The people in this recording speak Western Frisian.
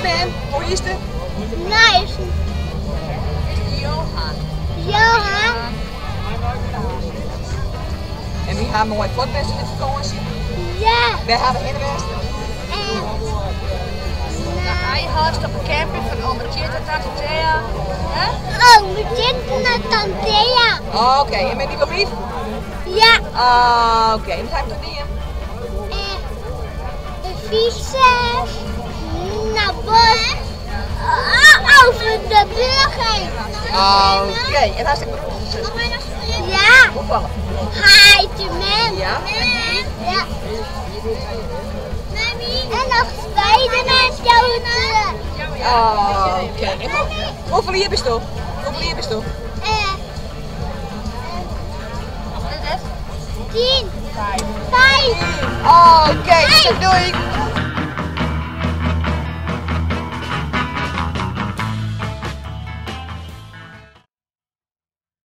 mem. Hoe is it? Nice. Johan. Johan. En wy ha moai fuort west yn de fakânsje. Ja. Wêr ha we hinne west? Naar IJhorst op de camping fan Ome Tjitte en Tante Thea. Hè? Ome Tjitte en Tante Thea. Oké, en binne dy wol bliid? Ja. Oké, en wat ha jim doe dien? De fytsen naar bos over de brug heen. Oké, en hast ek broers en suskes? Ja. Hoefolle? Heit en mem. Ja. Ja. En noch Spiderman skouter. Oké, en hoefolle jier bisto? Hoefolle jier bisto? 10. 5. Oké, doei.